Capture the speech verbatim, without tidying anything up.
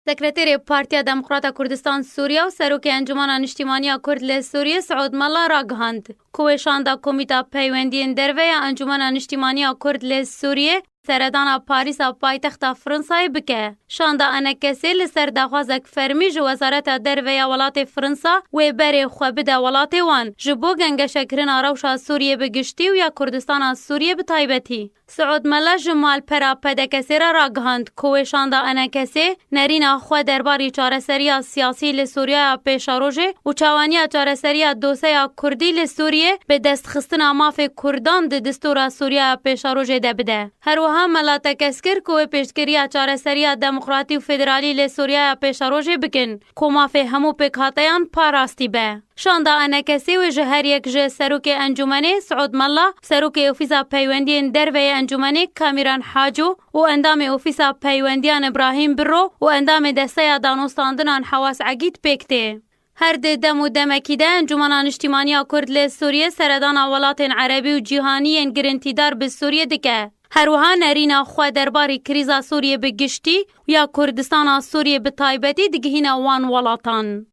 Sekreterê Partiya Demokrata Kurdistan Sûriye û Serokê Encûmena Niştîmaniya Kurd li Sûriyê Siûd Mela ragihand ku wê şanda Komîta Peywendiyên Derve ya Encûmena Niştîmaniya Kurd li Sûriyê seredana Parîsa paytexta Fransayê bike. Şanda enekesê li ser daxwazek fermî ji Wezareta Derve ya welatê Fransa wê berê xwe bide welatê wan ji bo gengeşekirina rewşa Sûriyê bi giştî û ya Kurdistana Sûriyê bi taybetî. Siûd Mela ji malpera P D K'ê re ragihand ku wê şanda enekesê nerîna xwe derbarî çareseriya siyasî li Sûriyaya Pêşerojê û çawaniya çareseriya doseya Kurdî li Sûriyê bi destxistina mafê Kurdan di distûra Sûriyaya Pêşerojê de bide. Her wiha Mela tekez kir ku wê pêşgiriya çareseriya demokratî û federalî li Sûriyaya Pêşerojê bikin ku mafê hemû pêkhateyan parastî be. Şanda enekesê wê ji her yek ji Serokê Encûmenê Siûd Mela, Serokê Ofîsa Peywendiyên Derve yê Encûmenê Kamîran Haco û Endamê Ofîsa Peywendiyan Îbrahîm Birro û Endamê Desteya Danûstandinan Hewas Egîd pêk tê. Her di dem û demekî de Encûmena Niştîmaniya Kurd li Sûriyê seredana welatên erebî û cîhanî yên girintîdar bi Sûriyê dike. Her wiha nerîna xwe derbarî krîza Sûriyê bi giştî û ya Kurdistana Sûriyê bi taybetî digihîne wan welatan.